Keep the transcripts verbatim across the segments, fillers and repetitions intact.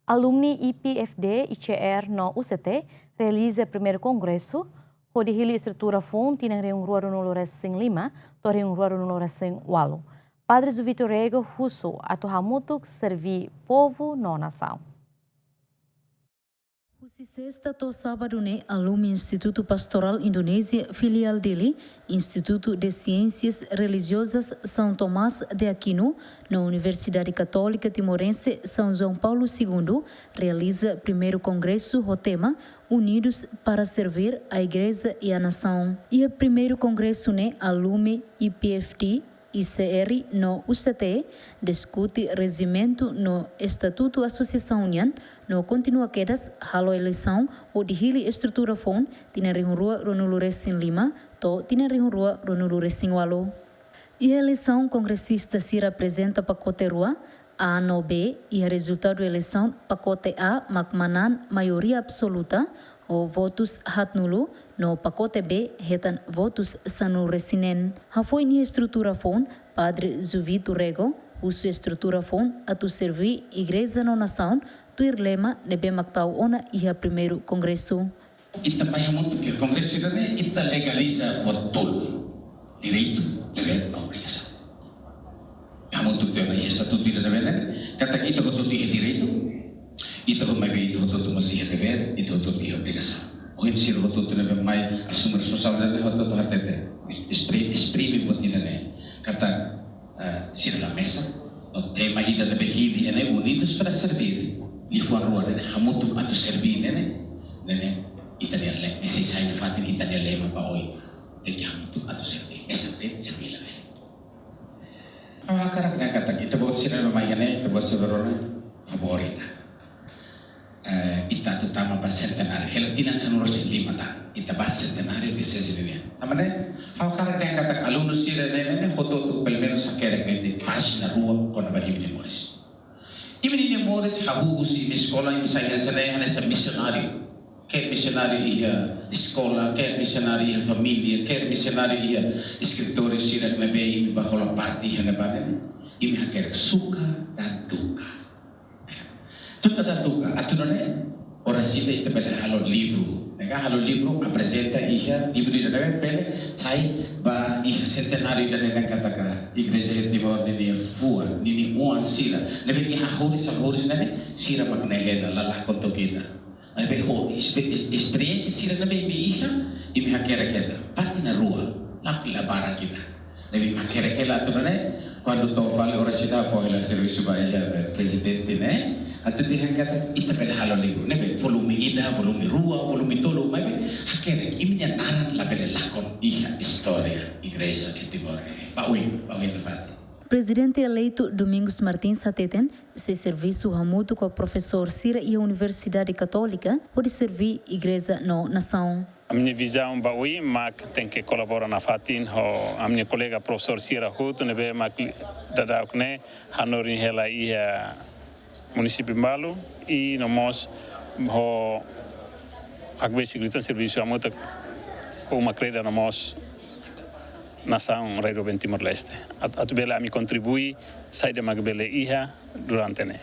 Alumni I P F D, I C R no U C T realiza primeiru kongresu, hodi hili estrutura foun tinan rihun rua ruanulu resin lima to'o rihun rua ruanulu resin ualu. Padre Juvito Rego husu atu hamutuk serví povu no nasaun. Husi sesta to'o sábadu ne'e, alumni Institutu Pastorál Indonézia, filiál Dili, Institutu de Siénsias Relijiozas São Tomás de Aquino, no Universidade Katólika Timorense São João Paulo Segundo, realiza primeiru kongresu ho tema Unidos para Servir a Igreja e a Nação. Iha primeiru kongresu ne'e, alumni I P F D, I C R no U C T diskute rejimentu no estatutu asosiasaun nian, no kontinua kedas halo eleisaun hodi hili estrutura foun tinan rihun rua ruanulu resin lima to'o tinan rihun rua ruanulu resin ualu. Iha eleisaun, kongresista sira aprezenta pakote rua, A no B, iha rezultadu eleisaun pakote A mak manán maioria absoluta ho votus haatnulu, no pakote B hetan votus sanulu resin neen. Hafoin iha estrutura foun, Padre Juvito Rego husu estrutura foun atu serví igreja no nasaun, tuir lema ne'ebé mak tau ona iha primeiru kongresu. Ita mai hamutuk iha kongresu ida-ne'e, ita legaliza buat tolu: direitu, devér no obrigasaun. Hamutuk tiha ona iha estatutu ida-ne'ebé, katak ita hotu-hotu iha direitu, ita ho mai be ita hotu-hotu mós iha devér, ita hotu-hotu iha obrigasaun. Ohin sira hotu-hotu ne'ebé mai asume responsabilidade hotu-hotu hatete, espri-, esprime buat ida-ne'e. Katak, eh, sira la mesak, no tema ida ne'ebé hili ne'e Unidos para Servir. Liafuan rua ne'e, hamutuk atu serví ne'e, ne'e, ne'e ita-nia le-, ne'e sei sai nafatin ita-nia lema ba oin. Tenke hamutuk atu serví. Mesak de'it, serví labele. Ha'u hakarak dehan katak ita-boot sira ne'ebé mai iha ne'e, ita-boot sira rona, favór ita. Eh, ita atu tama ba sentenáriu. Hela tinan sanulu resin lima tan, ita ba sentenáriu ke sesi nian. Tanba ne'e, ha'u hakarak dehan katak alunu sira ne'e, ne'e, ne'e, hotu-hotu, pelumenus hakerek ne'e de'it pájina rua kona-ba imi-nia moris. Imi-nia moris, hahú husi imi eskola, imi sai hanesan ne'e, hanesan misionáriu. Ke misionáriu iha eskola, ke misionáriu iha família, ke misionáriu iha eskritóriu sira ne'ebé imi bá hola parte iha ne'ebá ne'e, imi hakerek suka dan duka. Suka dan duka, atu nune'e, oras ida ita bele halo livru. Ne'e ka halo livru, aprezenta iha livru ida-ne'ebé bele sai ba iha sentenáriu ida-ne'e, ne'e katak igreja iha Timor ninia fuan, ninia oan sira. Ne'ebé iha horihori, horihori ne'e, sira mak ne'e hela, la lakon took ita. Ne'ebé ho espe-, es-, esperiénsia sira ne'ebé imi iha, imi hakerek hela. Pájina rua, la, la barak ida. Ne'ebé imi hakerek hela atu nune'e, kuandu to'o fali oras ida fó hela servisu ba iha, eh, prezidente ne'e. Atu dehan katak ita bele halo livru. Ne'ebé volume ida, volume rua, volume tolu, maibé hakerek, imi-nia naran labele lakon iha istória igreja iha Timor. Ba oin, ba oin nafatin. Prezidente eleitu Domingos Martins hateten, sei servisu hamutuk ho profesór sira iha Universidade Katólika, hodi serví igreja no nasaun. Ami-nia vizaun ba oin mak tenke kolabora nafatin ho ami-nia kolega profesór sira hotu ne'ebé mak li-, daudauk ne'e hanorin hela iha munisípiu balu, i no mós ho hakbesik liután servisu hamutuk ho uma-kreda no mós nasaun rai doben Timor-Leste. At-, atu bele ami kontribui saida mak bele iha durante ne'e.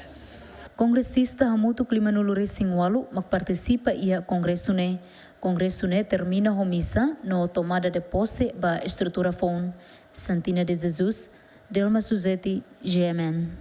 Kongresista hamutuk limanulu resin ualu mak partisipa iha kongresu ne'e. Kongresu ne'e termina ho misa no tomada de pose ba estrutura foun. Santina de Jesus, Delma Suzeti, G M N.